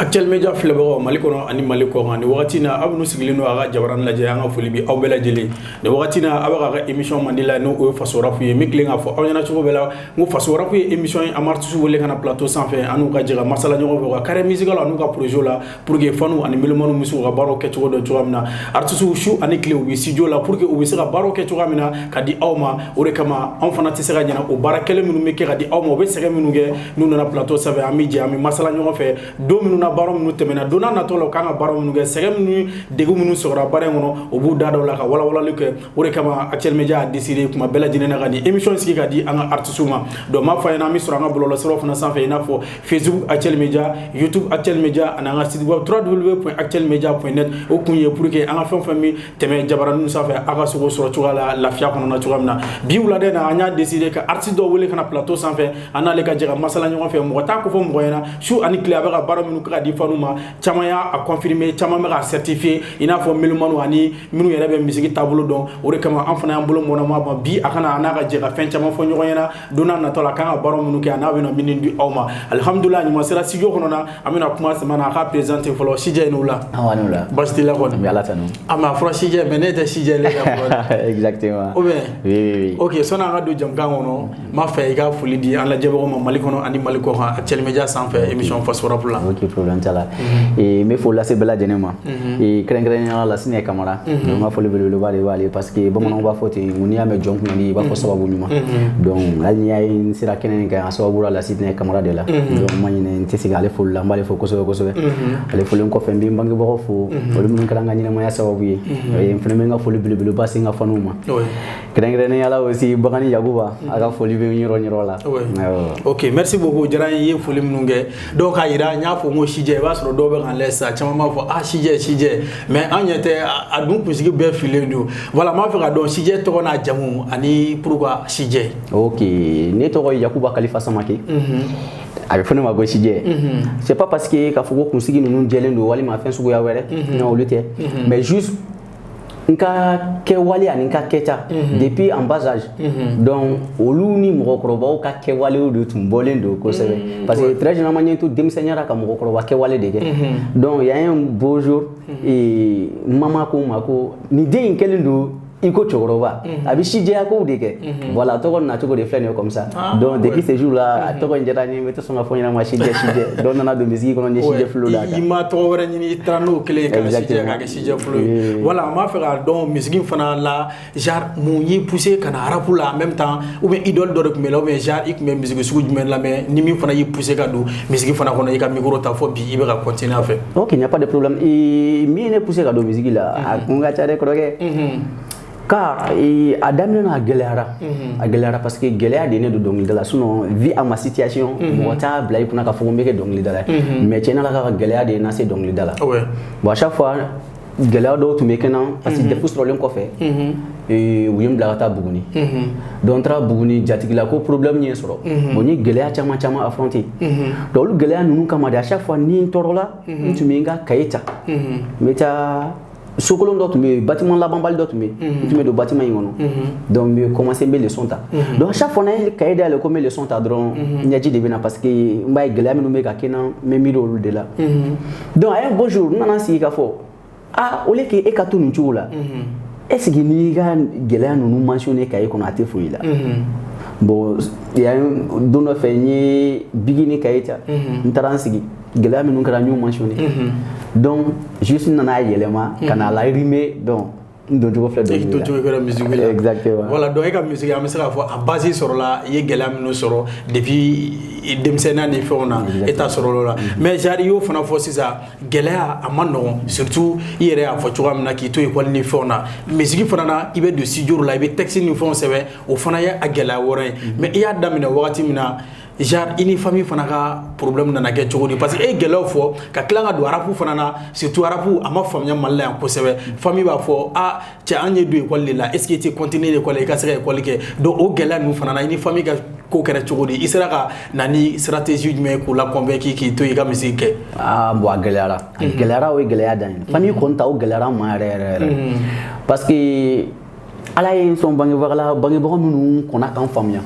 Actuel Media filɛbagaw, Mali kɔnɔ ani Mali kɔkan, nin wagati na aw minnu sigilen don a ka jabaranin lajɛ, an ka foli bi aw bɛɛ lajɛlen. Nin wagati na, aw bɛ k'a ka émission mandi la, n'o ye Faso Rap ye. Min tilen k'a fɔ aw ɲɛna cogo bɛɛ la, n ko Faso Rap ye émission ye, an bɛ artiste wele ka na plateau sanfɛ, an n'u ka jɛ ka masala ɲɔgɔn fɛ u ka carrière musicale an'u ka projet la, pour que fans ani mélomanes bɛ se k'u ka baaraw kɛ cogo dɔn cogoya min na. Artistes, su ani tile, u bɛ studio la pour que u bɛ se ka baaraw kɛ cogoya min na ka di aw ma. O de kama anw fana tɛ se ka ɲinɛ o baara kelen minnu bɛ kɛ ka di aw ma, u bɛ sɛgɛn minnu kɛ. N'u nana plateau sanfɛ, an bɛ jɛ, an bɛ masala ɲɔgɔn fɛ don minnu na, baara minnu tɛmɛna, don n'a nataw la, u kan ka baara minnu kɛ, sɛgɛn minnu, degun minnu sɔrɔla baara in kɔnɔ, u b'u da dɔw la ka walawalali kɛ. O de kama Actuel Media a décidé kuma bɛɛ lajɛlen na ka nin émission sigi ka di an ka artistes ma. Donc n b'a fɔ a ɲɛna, an bɛ sɔrɔ an ka bɔlɔlɔsiraw fana sanfɛ, i n'a fɔ Facebook Actuel Media, YouTube Actuel Media, ani an ka site web www.actuelmedia.net. O kun ye pour que an ka fɛn o fɛn min tɛmɛ jabaraninw sanfɛ, aw ka se k'o sɔrɔ cogoya la, lafiya kɔnɔna cogoya min na. Bi wulada in na, an y'a décidé ka artiste dɔ wele ka na plateau sanfɛ, an n'ale ka jɛ ka masala ɲɔgɔn fɛ. Mɔgɔ t'a ko fɔ mɔgɔ ɲɛna, su ani tile a bɛ ka baara minnu kɛ ka di fanu ma, caman y'a confirmer, caman bɛ k'a certifier, i n'a fɔ mélomanes ani minnu yɛrɛ bɛ musique taabolo dɔn. O de kama an fana y'an bolo mɔnɔ ma bi, a kana an n'a ka jɛ ka fɛn caman fɔ ɲɔgɔn ɲɛna don n'a nataw la, a kan ka baara minnu kɛ, a n'a bɛna minnu di aw ma. Alihamudulila, ɲuman sera studio kɔnɔ na, an bɛna kuma sama na, a k'a présenter fɔlɔ. Sijɛ, n'o la. Awa, n'o la. Baasi t'i la kɔni? An bɛ Ala tanu. A ma a fɔra Sijɛ, mais ne tɛ Sijɛ le ka fɔlɔ. Exactement. Ou bien? Oui. Ok, sɔnni an ka don jamukan kɔnɔ, n b'a fɛ i ka foli di an lajɛbagaw ma Mali kɔnɔ ani Mali kɔkan, Actuel Media sanfɛ, émission Faso Rap la. Ok, problème t'a la. N bɛ foli lase bɛɛ lajɛlen ma. Kɛrɛnkɛrɛnnenya la, Lasinɛ Kamara. Donc n ka foli belebeleba de b'ale, parce que bamananw b'a fɔ ten, n'i y'a mɛn jɔn kunnandi, i b'a fɔ sababu ɲuman. Donc hali n'i y'a ye n sera kɛnɛ nin kan, a sababu la Lasinɛ Kamara de la. Donc n ma ɲinɛ, n tɛ segin ale foli la, n b'ale fo kosɛbɛ kosɛbɛ. Ale folilen kɔfɛ, n bɛ n bangebagaw fo, olu minnu kɛra n ka ɲɛnamaya sababu ye. N fana bɛ n ka foli belebeleba se n ka faniw ma. Kɛrɛnkɛrɛnnenya la aussi, Bagani Yakuba, a ka foli bɛ n yɔrɔ yɔrɔ la. Awɔ. Ok, merci beaucoup, diyara n ye, i ye foli minnu kɛ. Dɔw k'a yira, n y'a fɔ n ko Sijɛ, i b'a sɔrɔ dɔw bɛ k'an lajɛ sisan, caman b'a fɔ ah Sijɛ, Sijɛ, mais an ɲɛ tɛ a dun kunsigi bɛɛ filen don. Voilà, n b'a fɛ ka dɔn Sijɛ tɔgɔ n'a jamu ani pourquoi Sijɛ. Ok, ne tɔgɔ ye Yakuba Kalifa Samake. A bɛ fɔ ne ma ko Sijɛ. C'est pas parce que k'a fɔ ko kunsigi ninnu jɛlen don walima fɛn suguya wɛrɛ. Non, olu tɛ. Mais juste n ka kɛwale ani n ka kɛta depuis en bas âge. Donc olu ni mɔgɔkɔrɔbaw ka kɛwalew de tun bɔlen don kosɛbɛ. Parce que très généralement, n ye to denmisɛnninya la ka mɔgɔkɔrɔba kɛwale de kɛ. Donc il y a un beau jour, et maman ko n ma ko nin den in kɛlen don i ko cɛkɔrɔba, a bɛ sijɛya kow de kɛ. Voilà, tɔgɔ nacogo de filɛ nin ye comme ça. Donc depuis ce jour là, a tɔgɔ in diyara n ye, n bɛ tɛ sɔn ka fɔ n ɲɛna ma Sijɛ, Sijɛ. Donc n nana don musique kɔnɔ, n ye Sijɛ Flow d'a I kan. ma tɔgɔ wɛrɛ ɲini, i taara n'o kelen ye ka Sijɛ k'a kɛ Sijɛ Flow ye. Voilà, n b'a fɛ k'a dɔn musique fana la, genre mun y'i poussé ka na rap la en même temps, ou bien idole dɔ de tun bɛ la, ou bien genre i tun bɛ musique sugu jumɛn lamɛn ni min fana y'i poussé ka don musique fana kɔnɔ, i ka micro ta fɔ bi i bɛ ka continuer a fɛ? Ok, il n'y a pas de problème. Et min ye ne poussé ka don musique la, a kun ka ca dɛ, kɔrɔkɛ. Car a daminɛ na, a gɛlɛyara. A gɛlɛyara parce que gɛlɛya de ye ne don dɔnkilida la. Sinon, vu à ma situation, mɔgɔ t'a bila i kunna k'a fɔ ko n bɛ kɛ dɔnkilidala ye. Mais tiɲɛ na, ka gɛlɛya de ye n lase dɔnkilida la. Bon, à chaque fois, gɛlɛya dɔw tun bɛ kɛ n na, parce que DEF sɔrɔlen kɔfɛ, u ye n bila ka taa Buguni. Donc n taara Buguni, jatigila ko problème ye n sɔrɔ. Bon, n ye gɛlɛya caman caman affronter. Donc olu gɛlɛya ninnu kama de, à chaque fois ni n tɔɔrɔla, n tun bɛ n ka cahier ta. N bɛ taa sokolon dɔ tun bɛ yen, bâtiment labanbali dɔ tun bɛ yen, n tun bɛ don bâtiment in kɔnɔ. Donc n bɛ commencer, n bɛ leçon ta. Donc à chaque fois n'an ye cahier dayɛlɛ ko n bɛ leçon ta dɔrɔn, ɲɛji de bɛ na, parce que n b'a ye gɛlɛya minnu bɛ ka kɛ n na, n bɛ miiri olu de la. Donc a ye un beau jour, n nana n sigi k'a fɔ ah, au lieu que e ka to nin cogo la, est ce que n'i ka gɛlɛya ninnu mentionné cahier kɔnɔ, a tɛ foyi la? Bon, il y a un don dɔ fɛ, n ye bic ni cahier ta, n taara n sigi, gɛlɛya minnu kɛra, n y'u mentionné. Donc juste n nana yɛlɛma ka na la rimer. Donc n don cogo filɛ E dɔnkili la. don cogo kɛra musique la. Exactement. Voilà, donc e ka musique, an bɛ se k'a fɔ a base sɔrɔla i ye gɛlɛya minnu sɔrɔ depuis denmisɛnninya ni fɛnw na, e ta sɔrɔ o la. Mais genre i y'o fana fɔ sisan, gɛlɛya a ma nɔgɔn, surtout i yɛrɛ y'a fɔ cogoya min na k'i to école ni fɛnw na, musique fana na, i bɛ don studio la, i bɛ texte ni fɛnw sɛbɛn, o fana ye a gɛlɛya wɛrɛ ye. Mais i y'a daminɛ wagati min na, genre i ni famille fana ka problème nana kɛ cogo di? Parce que e ye gɛlɛyaw fɔ ka tila ka don rap fana na, surtout rap a ma faamuya Mali la yan kosɛbɛ. Famille b'a fɔ ah cɛ, an ye don école de la, est ce que i tɛ continuer l'école, i ka se ka école kɛ? Donc o gɛlɛya ninnu fana na, i ni famille ka ko kɛra cogo di? I sera ka na ni stratégie jumɛn ye k'u la convaincre k'i to i ka musique kɛ? Ah bon, a gɛlɛyara, a gɛlɛyara, o ye gɛlɛya dan ye. Famille kɔni ta, o gɛlɛyara n ma yɛrɛ yɛrɛ yɛrɛ, parce que Ala ye n sɔn bangebaga la, bangebaga minnu kɔnna k'an faamuya.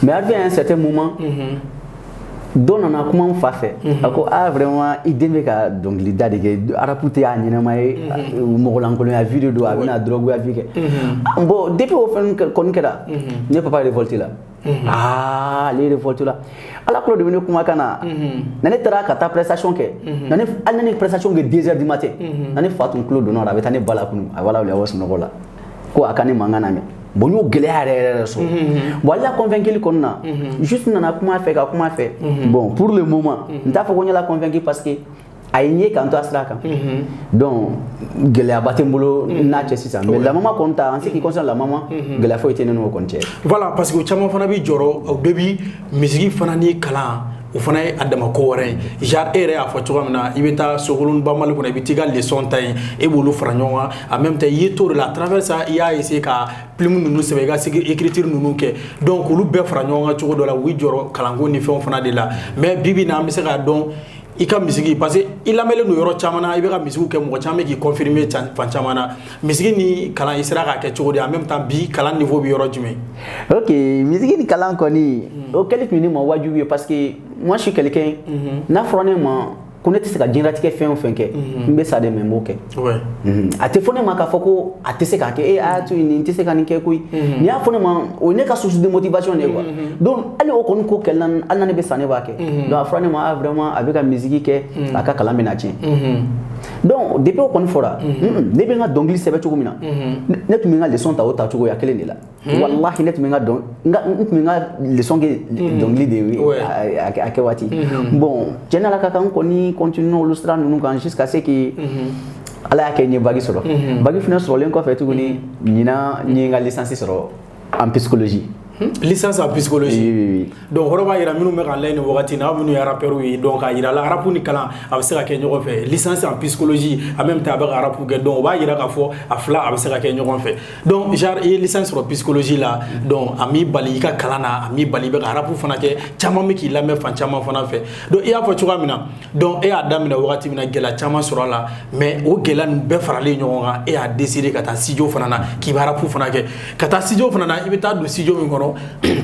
Mais arrivé à un certain moment, Dɔ nana kuma n fa fɛ, a ko: "Ah, vraiment, i den bɛ ka dɔnkilida de kɛ, rap tɛ a ɲɛnama ye, mɔgɔlankolonya vie de don, a bɛna drogue vie kɛ." Bon, depuis o fɛn kɔni kɛra, ne papa révolté la. Ah, ale révolté la. Ala kulo de bɛ ne kumakan na. Na ne taara ka taa prestation kɛ, na ne hali ne prestation kɛ 2 heures du matin, na ne fa tun tulo donna a la, a bɛ taa ne ba la kunu, a b'a lawuli a bɔ sunɔgɔ la ko a ka ne mankan lamɛn. Bon, n y'o gɛlɛya yɛrɛ yɛrɛ sɔrɔ. Bon, ale la convaincre kɔni na, juste n nana kuma fɛ ka kuma fɛ. Bon, pour le moment, n t'a fɔ ko n y'a convaincu, parce que a ye n ye k'an to a sira kan. Donc gɛlɛyaba tɛ n bolo n'a cɛ sisan. Mais la maman kɔni ta, en ce qui concerne la maman, gɛlɛya foyi tɛ ne n'o kɔni cɛ. Voilà, parce que o caman fana bɛ jɔrɔ o bɛɛ bi musique fana ni kalan, o fana ye a dama ko wɛrɛ ye. Genre, e yɛrɛ y'a fɔ cogoya min na, i bɛ taa Sogolon Bamali kɔnɔ, i bɛ t'i ka leçon ta yen, e b'olu fara ɲɔgɔn kan. En même temps, i ye t'o de la, à travers ça, i y'a essayer ka plume ninnu sɛbɛn, i ka écriture ninnu kɛ. Donc olu bɛɛ fara ɲɔgɔn kan cogo dɔ la, u b'i jɔrɔ kalanko ni fɛnw fana de la. Mais bi bi in na, an bɛ se k'a dɔn i ka musique, parce que i lamɛnlen don yɔrɔ caman na, i bɛ ka musique kɛ, mɔgɔ caman bɛ k'i confirmer fan caman na. Musique ni kalan, i sera k'a kɛ cogo di? En même temps, bi kalan niveau bɛ yɔrɔ jumɛn? Ok, musique ni kalan kɔni, o kɛli tun ye ne ma wajibi ye, parce que moi, je suis quelqu'un, n'a fɔra ne ma ko ne tɛ se ka diɲɛlatigɛ fɛn o fɛn kɛ, n bɛ sa de, mais n b'o kɛ. A tɛ fɔ ne ma k'a fɔ ko a tɛ se k'a kɛ, e a y'a to yen, nin tɛ se ka nin kɛ koyi. N'i y'a fɔ ne ma, o ye ne ka source de motivation de ye, quoi. Donc hali o kɔni ko kɛlɛ la, hali na ne bɛ sa, ne b'a kɛ. Donc a fɔra ne ma: "Ah, vraiment, a bɛ ka musique kɛ, a ka kalan bɛna tiɲɛ." Donc depuis o kɔni fɔra, ne bɛ n ka dɔnkili sɛbɛn cogo min na, ne tun bɛ n ka leçon ta o ta cogoya kelen de la. Walahi, ne tun bɛ n ka dɔn n tun bɛ n ka leçon kɛ dɔnkili de ye a kɛ waati. Bon, tiɲɛ na, Ala ka kan, n kɔni continue olu sira ninnu kan jusqu'à ce que Ala y'a kɛ n ye bac sɔrɔ. Bac fana sɔrɔlen kɔfɛ tuguni, ɲinan n ye n ka licence sɔrɔ en psychologie. Licence en psychologie? Oui. Donc kɔrɔ b'a jira minnu bɛ k'an layɛ nin wagati na, aw minnu ye rappeurs ye, donc k'a jira la rap ni kalan a bɛ se ka kɛ ɲɔgɔn fɛ. Licence en psychologie, en même temps a bɛ ka rap kɛ, donc o b'a jira k'a fɔ a fila a bɛ se ka kɛ ɲɔgɔn fɛ. Donc genre, i ye licence sɔrɔ psychologie la, donc a m'i bali i ka kalan na, a m'i bali i bɛ ka rap fana kɛ, caman bɛ k'i lamɛn fan caman fana fɛ. Donc i y'a fɔ cogoya min na, donc e y'a daminɛ wagati min na, gɛlɛya caman sɔrɔ a la, mais o gɛlɛya ninnu bɛɛ faralen ɲɔgɔn kan, e y'a décider ka taa studio fana na k'i bɛ rap fana kɛ. Ka taa studio fana na, i bɛ taa don studio min kɔnɔ,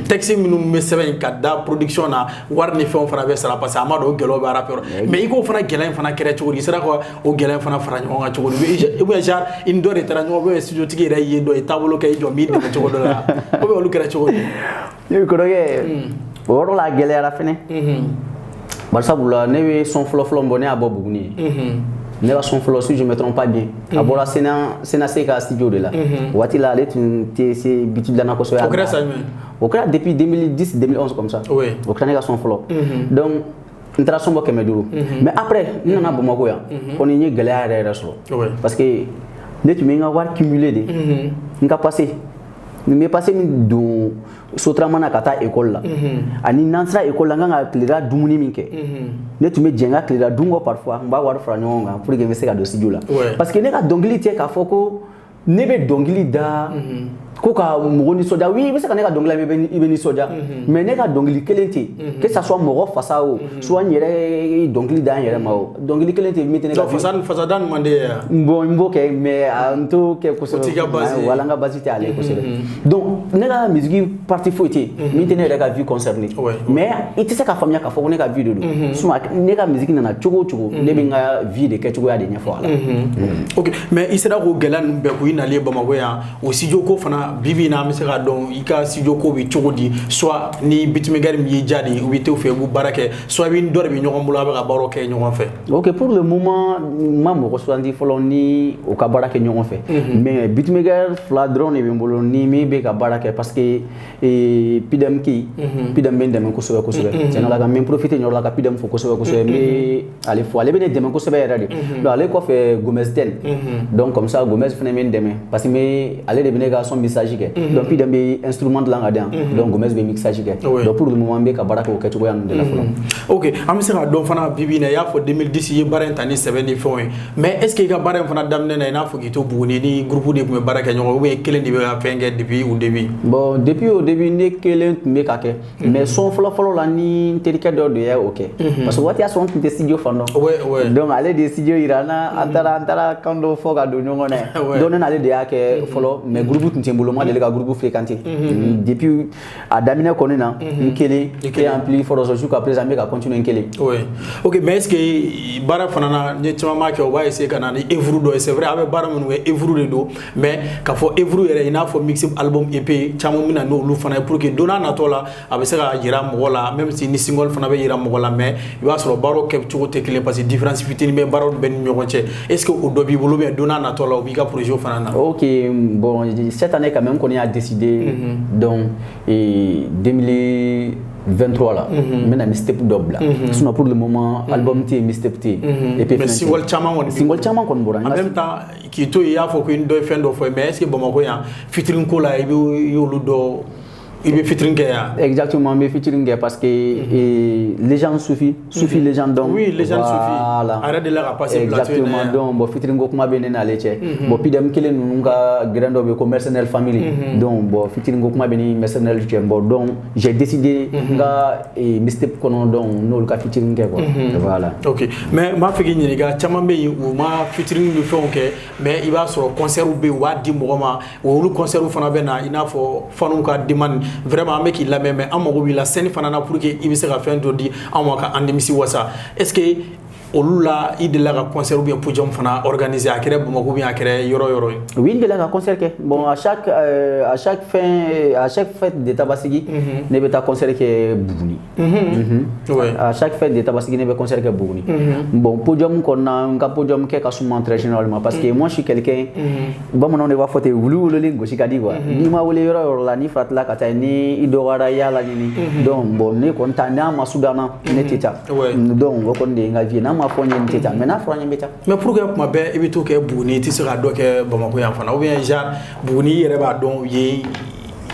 texte minnu bɛ sɛbɛn ka da production na, wari ni fɛnw fana bɛ sara, parce que a ma dɔn o gɛlɛyaw bɛ rap yɔrɔ. Mais i k'o fana gɛlɛya in fana kɛra cogo di? I sera ka o gɛlɛya in fana fara ɲɔgɔn kan cogo di? Ou bien genre, i ni dɔ de taara ɲɔgɔn fɛ, ou bien studio tigi yɛrɛ ye dɔ ye taabolo kɛ, i jɔ n b'i dɛmɛ cogo dɔ la, ou bien olu kɛra cogo di? Ne kɔrɔkɛ, o yɔrɔ la a gɛlɛyara fɛnɛ, bari sabula ne bɛ son fɔlɔ fɔlɔ min bɔ, ne y'a bɔ Buguni ye. Ne ka son fɔlɔ, si je me trompe pas bien, a bɔra Sena Senase ka studio de la. O waati la, ale tun tɛ se beat dilanna kosɛbɛ. O kɛra san jumɛn? O kɛra depuis 2010, 2011 comme ça. O kɛra ne ka son fɔlɔ. Donc n taara son bɔ 500. Mais après, n nana Bamakɔ yan kɔni, n ye gɛlɛya yɛrɛ yɛrɛ sɔrɔ, parce que ne tun bɛ n ka wari cumuler de. N ka passe, n bɛ passe min don Sotrama na ka taa école la, ani n'an sera école la, n kan ka tilela dumuni min kɛ, ne tun bɛ jɛ n ka tilela dun kɔ. Parfois n b'a wari fara ɲɔgɔn kan pour que n bɛ se ka don studio la, parce que ne ka dɔnkili tɛ k'a fɔ ko ne bɛ dɔnkili da ko ka mɔgɔ nisɔndiya. Oui, i bɛ se ka ne ka dɔnkili lamɛn, i bɛ nisɔndiya, mais ne ka dɔnkili kelen tɛ yen, que ça soit mɔgɔ fasa o, soit n yɛrɛ dɔnkili da n yɛrɛ ma o, dɔnkili kelen tɛ yen min tɛ ne ka fasa. Fasada man di ye? Bon, n b'o kɛ, mais n t'o kɛ kosɛbɛ. O t'i ka base ye. Wala, n ka base tɛ ale ye kosɛbɛ. Donc ne ka musique partie foyi tɛ yen min tɛ ne yɛrɛ ka vie concerné, mais i tɛ se k'a faamuya k'a fɔ ko ne ka vie de don. Sinon ne ka musique nana cogo o cogo, ne bɛ n ka vie de kɛcogoya de ɲɛfɔ a la. Ok, mais i sera k'o gɛlɛya ninnu bɛɛ ko i nalen Bamakɔ yan, o studio ko fana, bi bi in na, an bɛ se k'a dɔn i ka studio ko bɛ cogo di? Soit ni beatmaker min y'i diya de, u bɛ t'o fɛ, u b'u baara kɛ, soit i ni dɔ de bɛ ɲɔgɔn bolo, a bɛ ka baaraw kɛ ɲɔgɔn fɛ? Ok, pour le moment, n ma mɔgɔ sugandi fɔlɔ ni o ka baara kɛ ɲɔgɔn fɛ, mais beatmaker fila dɔrɔn de bɛ n bolo ni min bɛ ka baara kɛ, parce que PDM ki PDM bɛ n dɛmɛ kosɛbɛ kosɛbɛ. Tiɲɛ la, ka n bɛ profiter nin yɔrɔ la ka PDM fo kosɛbɛ kosɛbɛ. N bɛ ale fo, ale bɛ ne dɛmɛ kosɛbɛ yɛrɛ de. Donc ale kɔfɛ, Gomez Ten. Donc comme ça, Gomez fana bɛ n dɛmɛ, parce que n bɛ ale de bɛ ne ka son mixage kɛ. Donc PDM bɛ instrument dilan ka di yan, donc Gomez bɛ mixage kɛ. Donc pour le moment, n bɛ ka baara kɛ o kɛcogoya ninnu de la fɔlɔ. Ok, an bɛ se k'a dɔn fana, bi bi in na, i y'a fɔ 2010 i ye baara in ta ni sɛbɛn ni fɛnw ye, mais est ce que i ka baara in fana daminɛ na, i n'a fɔ k'i to Buguni, ni groupe de tun bɛ baara kɛ ɲɔgɔn, ou bien kelen de bɛ ka fɛn kɛ depuis au début? Bon, depuis au début, ne kelen tun bɛ ka kɛ, mais son fɔlɔ fɔlɔ la, ni n terikɛ dɔ de ye o kɛ, parce que waati y'a sɔrɔ n tun tɛ studio fan dɔn. Donc ale de ye studio yira n na, an taara kan dɔ fɔ ka don ɲɔgɔn na. Donc ne n'ale de y'a kɛ fɔlɔ, mais groupe tun tɛ n bolo. bolo, ma deli ka groupe fréquenter. Depuis a daminɛ kɔni na, n kelen, et en plus forte jusqu'à présent n bɛ ka continuer n kelen. Oui, ok, mais est ce que baara fana na, n ye caman b'a kɛ, u b'a essayer ka na ni œuvre dɔ ye? C'est vrai, a bɛ baara minnu kɛ, œuvre de don, mais k'a fɔ œuvre yɛrɛ, i n'a fɔ mixtape, album, EP caman bɛ na n'olu fana ye pour que don n'a natɔ la, a bɛ se ka yira mɔgɔ la, même si ni single fana bɛ yira mɔgɔ la, mais i b'a sɔrɔ baaraw kɛcogo tɛ kelen, parce que différence fitinin bɛ baaraw bɛɛ ni ɲɔgɔn cɛ. Est ce que o dɔ b'i bolo, ou bien don n'a natɔ la, o b'i ka projet fana na? Ok, bon, cette année quand même qu'on a décidé, donc et 2023 là, n bɛna mixtape dɔ bila. Sinon, pour le moment, album tɛ yen, mixtape tɛ yen, EP. Mais single caman kɔni? Single caman kɔni bɔra. En même temps, k'i to yen, i y'a fɔ ko i ni dɔ ye fɛn dɔ fɔ, mais est ce que Bamakɔ yan, featuring ko la, i bɛ i y'olu dɔ, i bɛ featuring kɛ yan? Exactement, n bɛ featuring kɛ parce que légende Soufi, Soufi légende, donc. Oui, légende Soufi. Voilà. A yɛrɛ delila ka passer plateau in na Exactement. yan. Donc bon, featuring ko kuma bɛ ne n'ale cɛ. Bon, PDM kelen ninnu ka grain dɔ bɛ yen ko Mercenaire Family. Donc bon, featuring ko kuma bɛ ni Mercenaire cɛ. Bon, donc j'ai décidé n ka mixtape kɔnɔ, donc n'olu ka featuring kɛ quoi. Voilà. Ok, mais n b'a fɛ k'i ɲininka, caman bɛ yen, u ma featuring ni fɛnw kɛ, mais i b'a sɔrɔ concert bɛ yen, u b'a di mɔgɔ ma, olu concert fana bɛ na, i n'a fɔ faniw ka demande, vraiment an bɛ k'i lamɛn, mais an mago b'i la scène fana na pour que i bɛ se ka fɛn dɔ di anw ma ka an nimisi wasa. Est ce que olu la, i delila ka concert ou bien podium fana organiser, a kɛra Bamakɔ ou bien a kɛra yɔrɔ yɔrɔ ye? Oui, n delila ka concert kɛ. Bon, à chaque fin, à chaque fête de Tabaski, ne bɛ taa concert kɛ Buguni. À chaque fête de Tabaski, ne bɛ concert kɛ Buguni. Bon, podium kɔnɔna, n ka podium kɛ ka suma très généralement parce que moi, je suis quelqu'un, bamananw de b'a fɔ ten, wulu wololen gosi ka di quoi. N'i ma wele yɔrɔ yɔrɔ la, n'i faratila ka taa yen, ni i dɔgɔyara, i y'a laɲini. Donc bon, ne kɔni ta, n'a ma sudan na, ne tɛ taa. Donc o kɔni de ye n ka vie ye. N'a ma fɔ n ye, n tɛ taa, mais n'a fɔra n ye, n bɛ taa. Mais pourquoi kuma bɛɛ i bɛ t'o kɛ Buguni, i tɛ se ka dɔ kɛ Bamakɔ yan fana? Ou bien genre Buguni, i yɛrɛ b'a dɔn yen,